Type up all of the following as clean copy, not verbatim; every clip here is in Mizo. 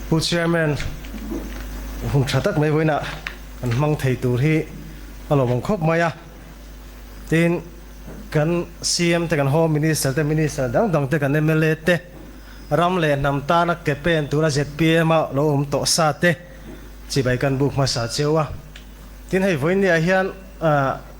Pu Chairman, hun tha tak mai vawiinah kan hmang thei tur hi a lawmawm khawp mai a. Tin, kan CM te, kan Home Minister te, Minister dang dang te, kan mla te, ram leh hnam tana ke pen tura zpm a lo awm tawh sa te chibai kan buk hmasa cheu a. Tin, hei vawiinniah hian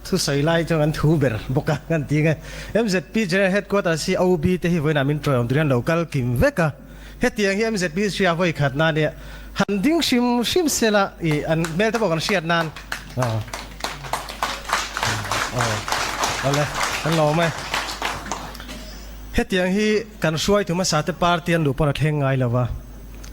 thusawi lai chuan kan thu ber bawk a, kan ti nge. Mzp General Headquarters hi OB te hi vawiinah min tawiawm tur hian lo kal kim vek a. Hetiang hi mzp hria vawi khat nan nia han ding hrim hrim sela i an hmel te pawh kan hriat nan awle kan lawm e. Hetiang hi kan hruaitu hmasa te party an luh pawn a thleng ngai lo va,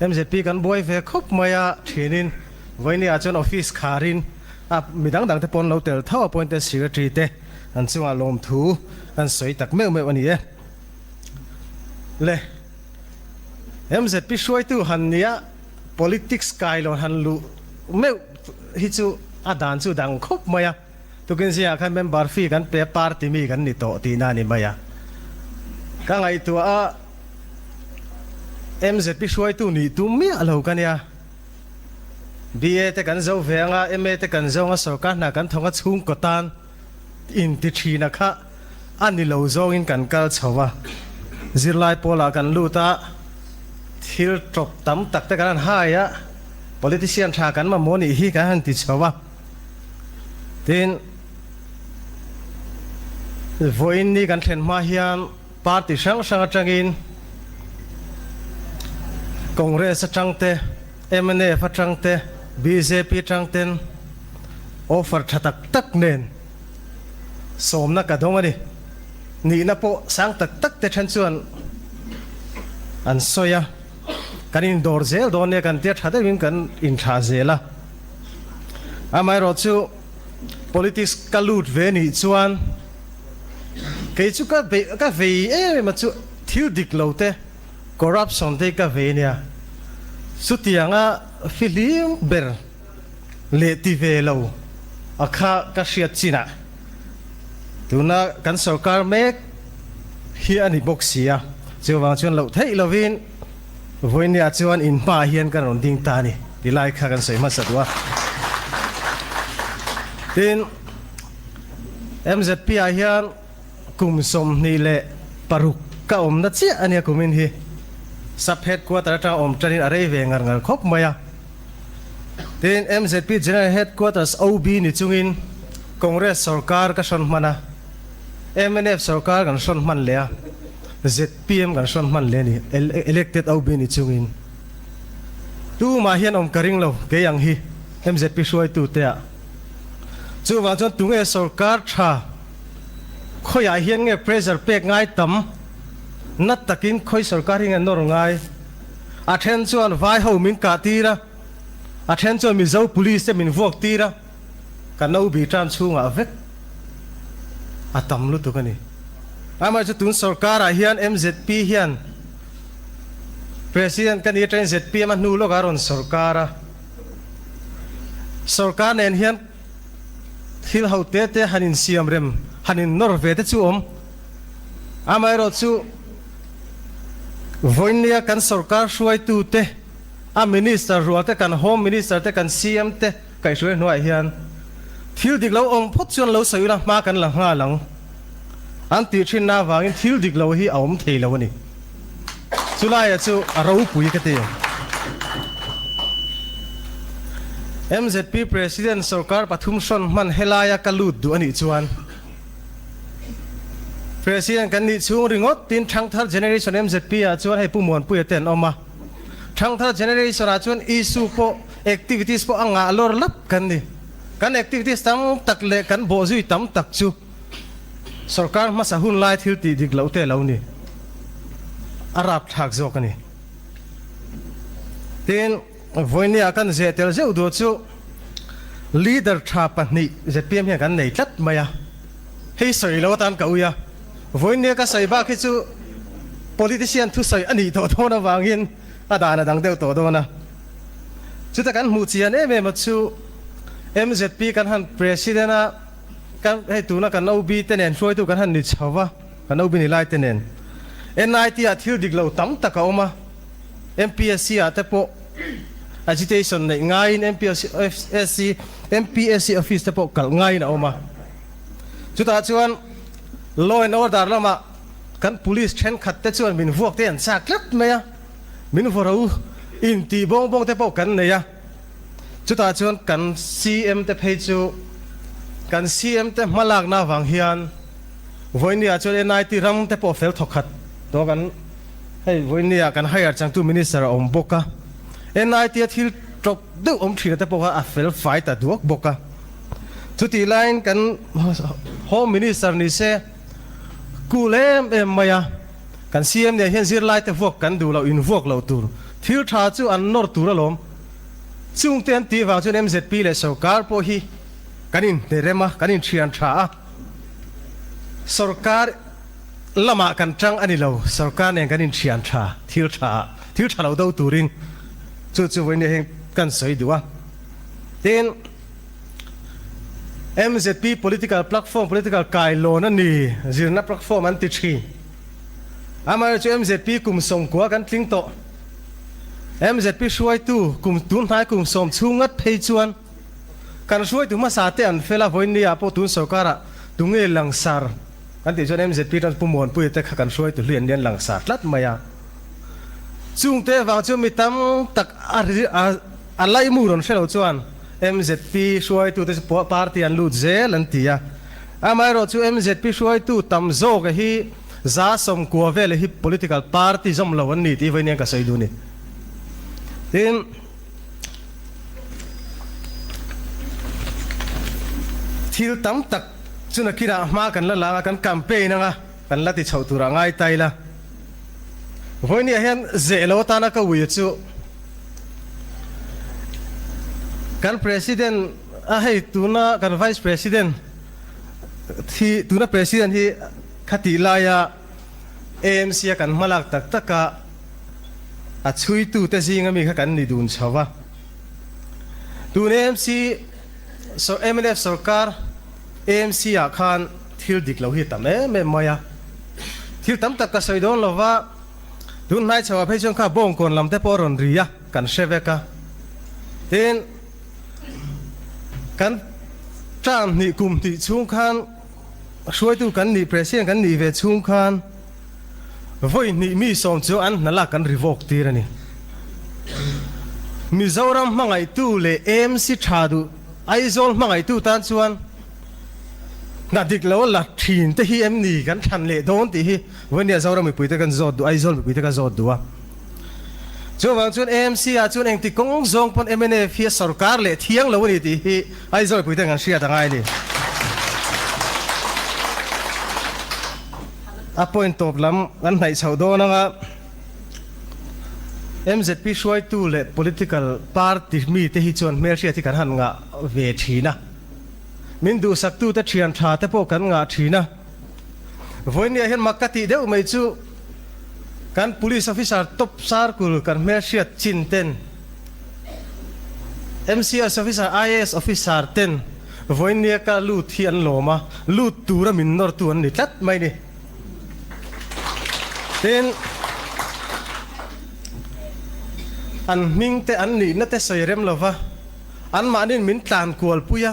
mzp kan buai ve khawp mai a thinin vawinia chuan office kharin a midang dang te pawn lo tel tho appointed secretary te an chungah lawmthu kan sawi tak meuh meuh a ni e. Le MZP hruaitu han nia politics kailawn han luh meuh hi chu a dan chu dang khawp mai a, tukin zingah khan member fee kan pe a party mi kan ni tawh tihna a ni mai a. Ka ngaihtuah a MZP hruaitu nih tum miah lo ka nia. BA te kan zo ve anga MA te kan zo anga sorkar hna kan thawng a chhungkaw tan inti thina kha a ni lo zawngin kan kal chho a, zirlai pawlah kan lut a, thil tawp tam tak te kan han hai a, politician tha kan mamawh nih hi kan han ti chho a, tin vawiin ni kan thlen hma hian party hrang hrang atangin Congress atang te, mnf atang te, bjp atang ten offer tha tak tak nen Sawmna ka dawng a ni. Nihna pawh sang tak tak te then chuan an sawi a, kan indawr zel dawn nia kan tia tha deuhin kan inthlah zel a. Amaherawh chu politics ka lut ve nih chuan kei chu ka beih ka vei em em a chu thil dik lo te corruption te hi ka vei nia. Chutianga fihlim ber. leh ti ve lo a kha ka hriat chinah tuna kan sorkar mek hi a ni bawk si a, chuvang chuan loh theih lovin vawinia chuan in hmaah hian kan rawn ding ta a ni ti lai kha kan sawi hmasa duh a. Tin, MZP ah hian kum 26 ka awmna chiah a nia kumin hi Sub Headquarter atanga awm tanin a rei ve ngar ngar khawp mai a. Tin, MZP General Headquarters OB ni chungin Congress sorkar ka hrawn hman a, mnf sorkar kan hrawn hman leh a, zpm kan hrawn hman leh a ni, elected OB ni chungin. Tumah hian awm ka ring lo kei ang hi MZP hruaitute ah. Chuvang chuan tunge sorkar tha khawiah hian nge pressure pek ngai tam na takin khawi sorkar hi nge nawr ngai? A then chuan vai ho min kah tir a, a then chuan Mizo police te min vuak tir a, ka no bi tan chhungah vek a tam lutuk a ni. Amaherawhchu tun sorkarah hian MZP hian President ka ni atangin zpm a hnu lawkah a rawn sorkar a, sorkar nen hian thil ho te te han insiam rem, han innawr ve te chu awm. Amaherawhchu vawinia kan sorkar hruaitute, a Minister rual te, kan Home Minister te, kan CM te kaihhruai hnuaiah hian thil dik lo awm phawt chuan lo sawi ula hma kan la nghal ang an tih thinna avangin thil dik lo hi a awm thei lo a ni. Chulaia chu a ropui ka ti. MZP President sorkar pathum hrawn hman helaia ka lut duh a nih chuan President kan nih chhung ringawt tin Thangthar Generation MZP ah chuan hei Pu Muanpuia te an awm a. Thangthar Generation ah chuan issue pawh activities pawh a ngah lawr lap kan ni. Kan activities tam tak leh kan bawhzui tam tak chu sorkar hmasa hun lai thil tih dik loh te lo ni. A rapthlak zawk a ni. Tin, vawinia kan zeh tel zeuh duh chu leader tha pahnih zpm hian kan nei tlat mai a. Hei sawi lo atan ka ui a, vawinia ka sawi bak hi chu politician thusawi a nih tawh dawn avangin a dan a dang deuh tawh dawn a. Chuta kan hmuh chian em em a chu MZP kan han president a, kan hei tuna kan OB te nen hruaitu kan han ni chho va, kan OB ni lai te nen NIT ah thil dik lo tam tak a awm a, MPSC ah te pawh. Agitation neih ngaiin MPSC MPSC office te pawh kalh ngaiin a awm a. Chutah chuan law and order lamah kan police thenkhat te chuan min vuak te an chak tlat mai a, min vaw ro intih bawng bawng te pawh kan nei a. Chutah chuan kan CM te phei chu kan CM te hmalakna avang hian vawinia chuan NIT ram te pawh fel thawkhat tawh kan hei vawinia kan hire changtu minister a awm bawk a, NIT a thil tawp deuh awm thina te pawh kha a fel fai ta duak bawk a. Chutih laiin kan Home Minister ni se cool em em mai a, kan CM nen hian zirlai te vuak kan duh loh invuak loh tur thil tha chu an nawr tur alawm. Chungte an tih vang chuan MZP leh sorkar pawh hi kan inhnerem a, kan inthian tha a, sorkar lamah kan tang a ni lo, sorkar nen kan inthian tha thil tha ah, thil tha lo do turin chu chu vawiin heng kan sawi duh a. Tin, MZP political platform, political kailawn a ni, zirna platform an ti thin. Amaherawhchu MZP kum sawmkua kan tling tawh. MZP hruaitu kum tun hnai kum sawm chhung ngat phei chuan kan hruaitu hmasa te an fel a, vawiin ah pawh tun sorkarah tunge langsar kan tih chuan MZP tan Pu Muanpuia te kha kan hruaitu hlui an lian langsar tlat mai a. Chungte vang chu mi tam tak a a laimu rawn hre lo chuan MZP hruaitute chu party an lut zel an ti a. Amaherawhchu MZP hruaitu tam zawk hi 190 vel hi political party zawm lo an ni tih vawiin hian ka sawi duh a ni. Tin, thil tam tak chu nakinah hma kan la lang a, kan campaign anga kan la ti chhoh turah ngai ta ila. Vawinia hian zeh lo atana ka ui chu kan President a hei tuna kan Vice President hi tuna President hi khatih laia AMC a kan hmalak tak tak a a chhuitu te zinga mi kha kan ni dun chho va. Tun AMC mnf sorkar AMC ah khan thil dik lo hi a tam em em mai a. Thil tam tak ka sawi dawn lo va, tun hnai chho ah phei chuan kha bawngkawn lam te pawh a rawn ri a, kan hre vek a. Tin, kan term hnih kum hnih chhung khan hruaitu kan nih, President kan nih ve chhung khan vawi hnih mi sawm chu an hna lak kan revoke tir a ni. Mizoram hmangaihtu leh AMC tha duh Aizawl hmangaihtu tan chuan hna dik lo la thin te hi em ni kan thlan leh dawn tih hi vawinia Zoram mipuite kan zawt duh, Aizawl mipuite ka zawt duh a. Chuvang chuan AMC ah chuan engti kawng zawng pawn mnf hi a sorkar leh thiang lo a ni tih hi Aizawl mipuite kan hriat a ngai a ni. A point tawp lam kan hnaih chhoh dawn anga MZP hruaitu leh political party mite hi chuan hmelhriat hi kan han ngah ve thin a. Min duhsaktute thian tha te pawh kan ngah thin a. Vawinia hian mak ka tih deuh mai chu kan police officer top circle kan hmelhriat chin ten MCS officer, IAS officer ten vawinia ka lut hi an lawm a, lut tura min nawrtu an ni tlat mai ni. Tin, an hming te an nihna te sawi rem lova anmahniin min tlan kual pui a,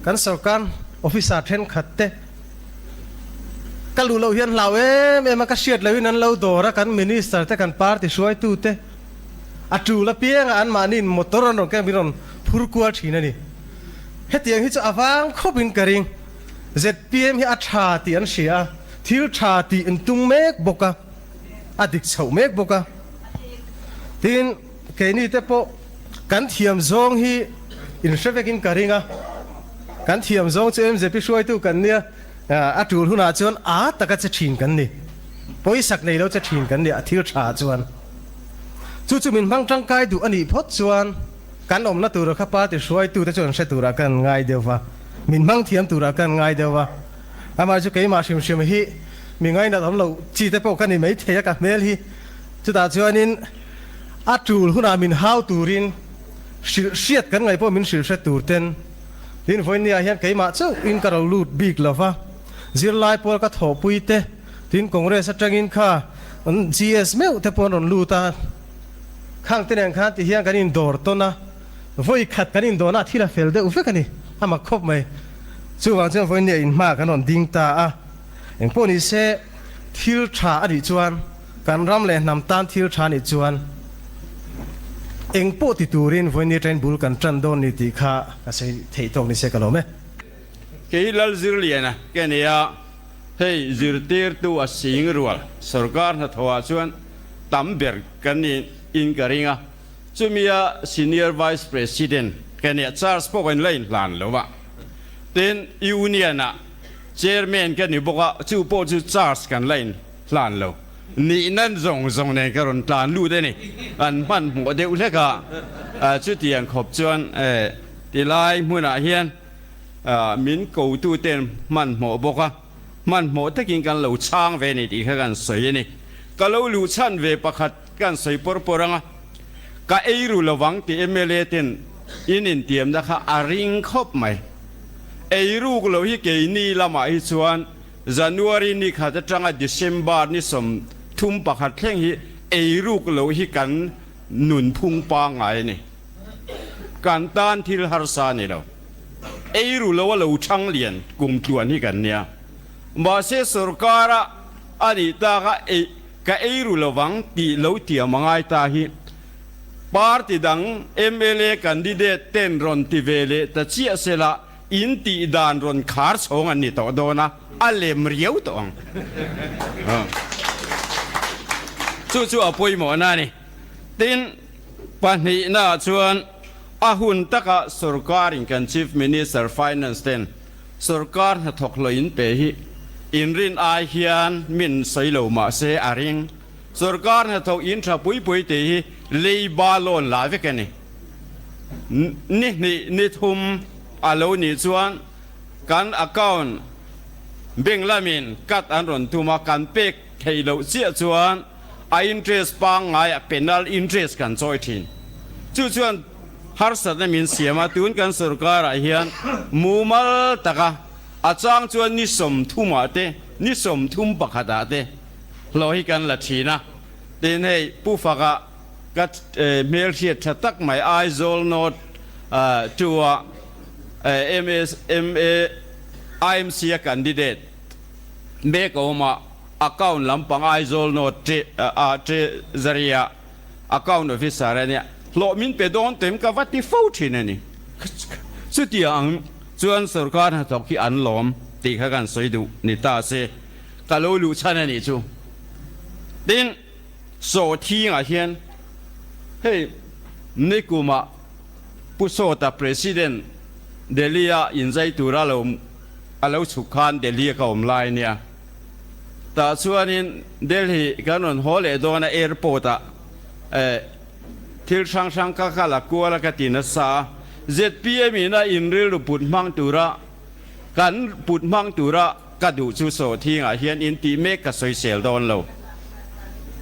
kan sorkar officer thenkhat te ka luh loh hian hlau em em a, ka hriat lohin an lo dawr a, kan minister te kan party hruaitu te a tul apianga anmahniin motor an rawn keng min rawn phur kual thin a ni. Hetiang hi chu a vang khawpin ka ring. Zpm hi a tha tih an hria a, thil tha tih an tum mek bawk a, a dik chhoh mek bawk a. Tin, keini te pawh kan thiam zawng hi inhre vekin ka ring a, kan thiam zawng chu MZP hruaitu kan nia, a tul hunah chuan a taka che thin kan ni, pawisak nei lo che thin kan ni a thil tha chuan. Chu chu min hmang tangkai duh a nih phawt chuan, Kan awmna tura kha party hruaitute chuan hre turah kan ngai deuh va, min hmang thiam turah kan ngai deuh va. Amah chu keimah hrim hrim hi mi ngainat awm loh chi te pawh ka ni mai thei a ka hmel hi. Chutah chuanin a tul hunah min hau turin hrilh hriat kan ngaih pawh min hrilh hre tur ten tin vawinia hian keimah chauh in ka ro lut bik lo va, zirlai pawl ka thawhpui te tin Congress atangin kha GS meuh te pawh an rawn lut a. Khang te nen khan ti hian kan indawr tawn a, vawi khat kan indawrna a thil a fel deuh vek a ni, a mak khawp mai. Chuvang chuan vawiin nia inhma kan rawn ding ta a, engpawh ni se thil tha a nih chuan, kan ram leh hnam tan thil tha a nih chuan engpawh ti turin vawiin ni train bul kan tan dawn ni tih kha ka sawi theih tawk ni se ka lawm e. Kei Lalzirliana ke nia hei zirtirtu a sing rual sorkar hnathawhah chuan tam ber kan ni in ka ring a, chumia Senior Vice President ka nia charge pawh kan la inhlan lo a, tin Union ah Chairman ka ni bawk a, chu pawh chu charge kan la inhlan lo, nihna zawng zawng nen ka rawn tlan lut a ni, an hmanhmawh deuh hlek a, chutiang khawp chuan tilai hmunah hian min kotuten hmanhmawh bawk a. Hmanhmawh takin kan lo chhang ve ni tih kha kan sawi a ni. Ka lo luh chhan ve pakhat kan sawi pawr pawr ang a, ka ei ru lovang tih mla ten in intiamna kha a ring khawp mai. Ei ruk lo hi keini lamah hi chuan January ni khat atanga December ni 31 thleng hi ei ruk lo hi kan nunphung pangngai a ni. Kan tan thil harsa a ni lo. Ei ru lo a lo chhang lian kum tluan hi kan nia. Mahse sorkara a nih tak a ei ka ei ru lovang tih lo tiam a ngai ta hi party dang mla candidate ten rawn ti ve leh ta chiah sela in tih dan rawn khar chhawng an ni tawh dawn a, a lem riau tawh ang. Chu chu a pawimawhna a ni. Tin, pahnihnaah chuan A hun takah sorkarin kan Chief Minister Finance ten sorkar hnathawk hlawh in pe hi inrin ai hian min sawi lo mah se a ring. Sorkar hnathawk in tha pui pui tih hi leiba loan la vek a ni. Ni hnih ni thum a lo nih chuan kan account bank lamin cut an rawn tum a, kan pek theih loh chiah chuan a interest pangngai a penal interest kan chawi thin. Chu chuan harsatna min siam a, tun kan sorkarah hian mumal taka a chang chuan ni 30 ah te, ni 31 ah te hlawh hi kan la thin a. Tin hei Pu Faka ka hmelhriat tha tak mai Aizawl North 2 a MS MA IMC a candidate mek a awm a, Account lampang Aizawl North a Treasury a Account Officer a nia, hlawh min pe dawn tem ka va ti fo thin a ni. Chutia ang chuan sorkar hnathawk hi an lawm tih kha kan sawi duh ni ta se, ka lo luh chhan a nih chu. Tin, Sawhthingah hian hei nikumah Pu Sawta President Delhi-a inzai tura lo a lo chhuk khan Delhi-a ka awm lai a nia. Tah chuanin Delhi kan rawn haw leh dawn a airport ah thil hrang hrang ka kal a kual a ka ti nasa a, zpm in a in rilru put hmang tura kan put hmang tura ka duh chu sawhthingah hian in tih mek ka sawisel dawn lo.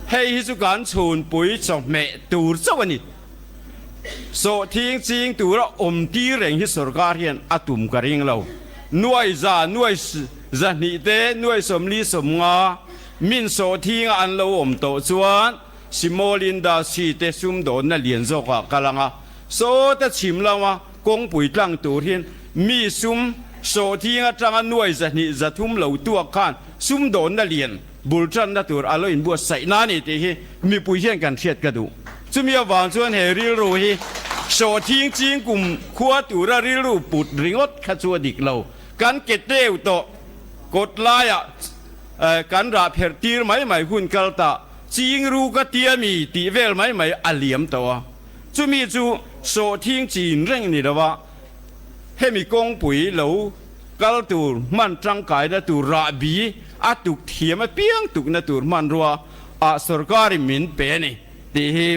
Hei hi chu kan chhunpui chawhmeh tur chauh a ni. Sawhthing ching tura awm tir reng hi sorkar hian a tum ka ring lo. Nuai za, nuai 200 te, nuai 40 50 min sawhthinga an lo awm tawh chuan small industry te sumdawnna lian zawkah kal ang a, sawta chhim lama kawngpui tlang tur hian mi sum sawhthing atanga nuai 200 300 lo tuak khan sumdawnna lian Bul tanna tur a lo inbuatsaih na ni tih hi mipui hian kan hriat ka duh. Chumi avang chuan he rilru hi sawhthing ching kum khua tura rilru put ringawt kha chu a dik lo. Kan ke teu tawh kawt laiah kan rah pherh tir mai mai hun kal ta ching ru ka tia mi tih vel mai mai a liam tawh a. Chumi chu sawhthing chin reng ni lova hemi kawngpui lo Kal tur hman tangkaina tur rahbi a tuk thiam apiang tukna tur hmanrua ah sorkarin min pe a ni tih hi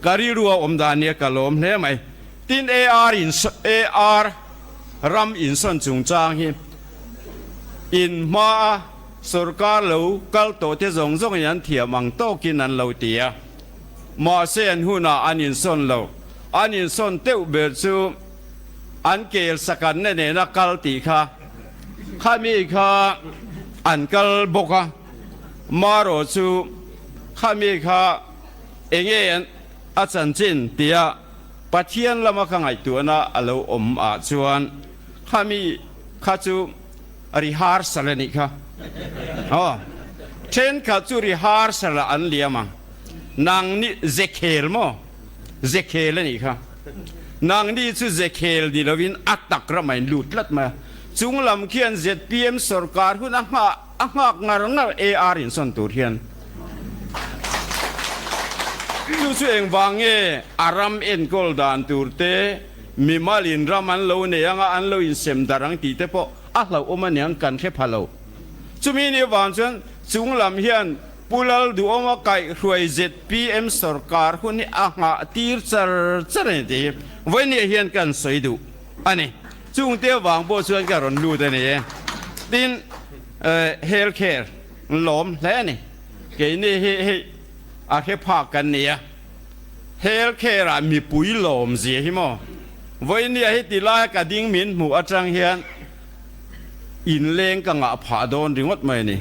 ka rilru a awm dan nia ka lawm hle mai. Tin AR in AR ram insawn chungchang hi in hma a sorkar lo kal tawh te zawng zawngin an thiam ang tawkin an lo ti a, mahse an hunah an insawn lo. An insawn teuh ber chu An kel sakanna nena kal tih kha khami kha an kal bawk a, marawh chu khami kha enge an. a chanchin tia Pathian lama ka ngaihtuahna a lo awm ah chuan khami kha chu rehearsal a nih kha. Aw, thenkhat chu rehearsal ah an liam ang. Nang ni zekhel maw? Zekhel a nih kha. Nangni chu zekhel ni lovin a tak ramah in lut tlat mai a. Chung lam khian zpm sorkar hun a nghah a nghak ngar ngar AR insawn tur hian. Chu chu engvang nge a ram enkawl dan tur te, mimalin ram an lo nei anga an lo insem darh ang tih te pawh a hlauhawm aniang kan hre pha lo. Chumi ni avang chuan chung lam hian Pu Lalduhawma kaihhruai zpm sorkar hun hi a nghah tir char char a ni tih hi vawinia hian kan sawi duh a ni. Chungte avang pawh chuan ka rawn lut a ni e. Tin, health care lawm hle a ni. Keini hi hei a hre phak kan ni a. Health care ah mipui lawm zia hi maw? Vawinia hi ti laia ka ding min hmuh atang hian Inleng ka ngah phah dawn ringawt mai a ni.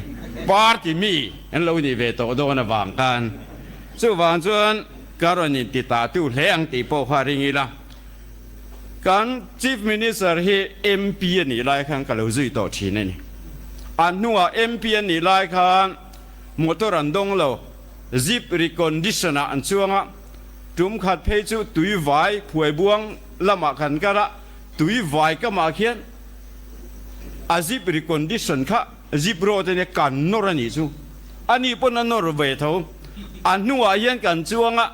Party mi an lo nih ve tawh dawn avang khan chuvang chuan ka rawn inti ta tu hle ang tih pawh kha ring ila. Kan Chief Minister hi MP a nih lai khan ka lo zui tawh thin a ni. A hnungah MP a nih lai khan motor an dawng lo, Jeep recondition ah an chuang a, tum khat phei chu tui vai phuaibuang lamah kan kal a, Tui vai ka mah khian a zip recondition kha zip road ania kan nawr a nih chu. A ni pawn a nawr ve tho. A hnuah hian kan chuang a,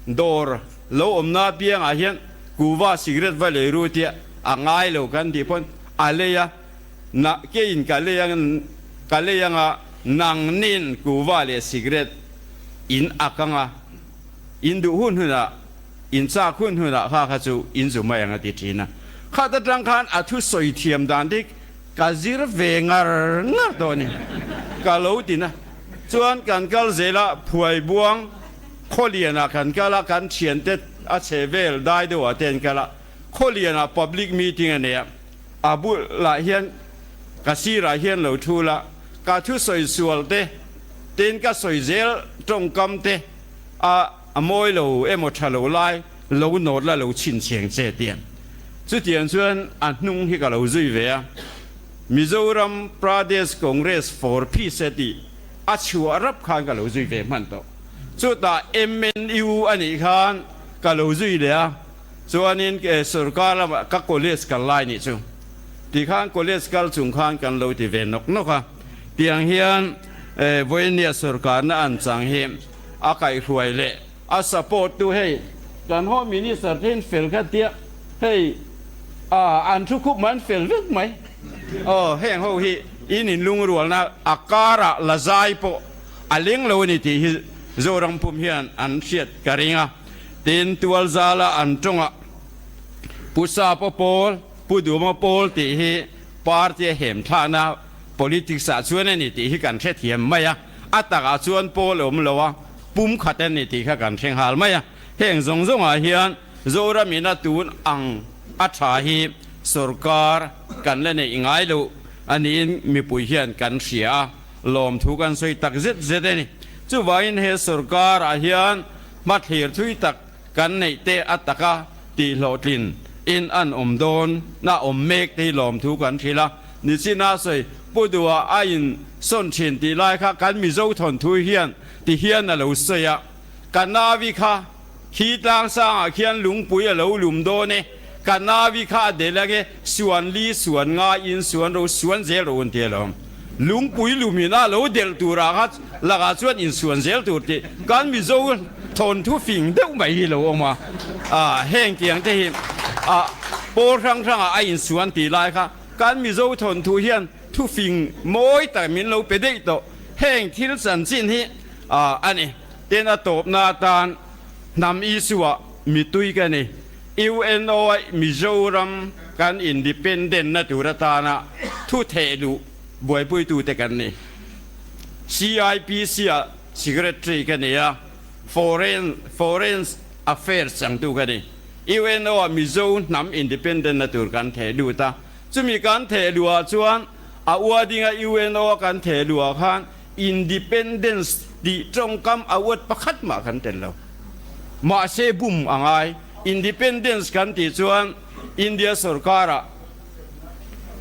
dawr lo awmna apiangah hian kuva cigarette va lei ru tia a ngai lo kan tih pawn a lei a, na keiin ka lei ang ka lei anga nangnin kuva leh cigarette in ak anga in duh hun hunah In chak hun hunah kha kha chu in zu mai ang a ti thin a. Khat atang khan a thu sawi thiam dan dik ka zir ve ngar ngar tawh a ni. Ka lo tin a. Chuan kan kal zel a, Phuaibuang Khawlianah kan kal a, kan thiante a chhe vel dai deuhah te an kal a. Khawlianah public meeting a nei a, a bulah hian ka sirah hian lo thu la, ka thu sawi sual te, tin ka sawi zel tawngkam te a. A mawi lo emaw tha lo lai lo nawt la lo chhinchhiang che tiang. Chutiang chuan a hnung hi ka lo zui ve a, Mizoram Pradesh Congress for Peace e tih a chhuah rap khan ka lo zui ve hman tawh. Chutah MNU a nih khan ka lo zui leh a, chuanin sorkar lamah ka college kal lai nih chu tikhan college kal chung khan kan lo ti ve nawk nawk a, tiang hian vawinia sorkarna an chang hi. A kaihhruai leh a support tu hei kan Home Minister te hian fel kha tia hei ah an thu khup mai an fel vek mai aw heng ho hi in inlungrualna a karah la zai pawh a leng lo a ni tih hi Zoram pum hian an hriat ka ring a tin Tualzala an tawngah Pu Sapa Pawl Pu Duma Pawl tih hi party a hem thlahna politics ah chuan a ni tih hi kan hrethiam mai a. A takah chuan pawl a awm lo a, pum khat a ni tih kha kan hre nghal mai a. Heng zawng zawngah hian Zoramin a tun ang a tha hi sorkar kan la neih ngai loh a niin mipui hian kan hria a, lawmthu kan sawi tak zet zet a ni. Chuvangin he sorkarah hian hmathlir thui tak kan neih te a taka tihhlawhtlin in an awm dawn na awm mek te hi lawmthu kan hrilh a. Nichina sawi Pu Duha a in sawn thin tih lai kha kan Mizo thawnthu hian ti hian a lo sawi a, ka navi kha khi tlang sangah khian lungpui a lo lum dawn e, ka navi kha a del ange, suan li suan ngai in suan ro suan zel ro an ti alawm. Lungpui lumin a lo delh turah kha lakah chuan in suan zel tur tih kan Mizo thawnthu fing deuh mai hi lo awm a, heng tiang te hi a pawl hrang hrangah a insuan tih lai kha Kan Mizo thawnthu hian thufing mawi tak min lo pe daih tawh. Heng thil chanchin hi a ni. Tin a tawpna atan hnam issue-ah mitui ka ni. UNO-a Mizoram kan independent-na tur atana thu theh duh buaipuitute kan ni. CIPC-ah secretary ka ni a, Foreign Foreign Affairs changtu ka ni. UNO ah Mizo hnam independent na tur kan theh lut a, chumi kan theh luh ah chuan a ua dinga UNO a kan theh luh ah khan independence tih tawngkam a uat pakhat mah kan tel lo. Mahse bum a ngai. Independence kan tih chuan India sorkara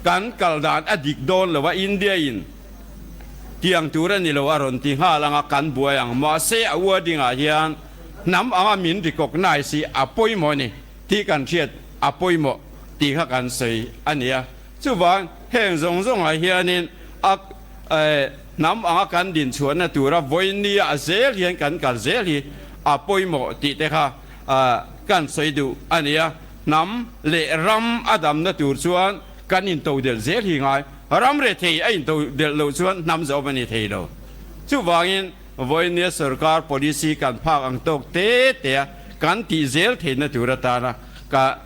kan kal dan a dik dawn lo a, India in tiang tur a ni lo a rawn ti nghal ang a, kan buai ang. Mahse a wording ah hian hnam anga min recognize hi a pawimawh a ni tih kan hriat a pawimawh tih kha kan sawi a ni a. Chuvang heng zawng zawngah hianin a hnam anga kan dinchhuahna tura vawinia a zel hian kan kal zel hi a pawimawh tih te kha kan sawi duh a ni a. Hnam leh ram a damna tur chuan kan intodelh zel hi ngai. Ram rethei a intodelh loh chuan hnam zawm a ni thei lo. Chuvangin vawinia sorkar policy kan phak ang tawk te tea kan tih zel theihna tur atana ka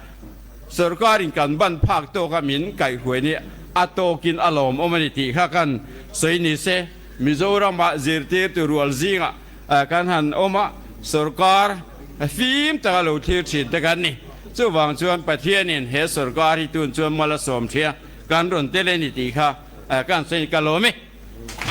Sorkarin kan ban phak tawka min kaihhruai ni a tawkin a lawmawm a ni tih kha kan sawi ni se. Mizorama zirtirtu rual zingah kan han awm a, sorkar fim taka lo thlir thin te kan ni. Chuvang chuan Pathianin he sorkar hi tun chuan mal a sawm thia kan rawn tel a ni tih kha kan sawi ni ka lawm e.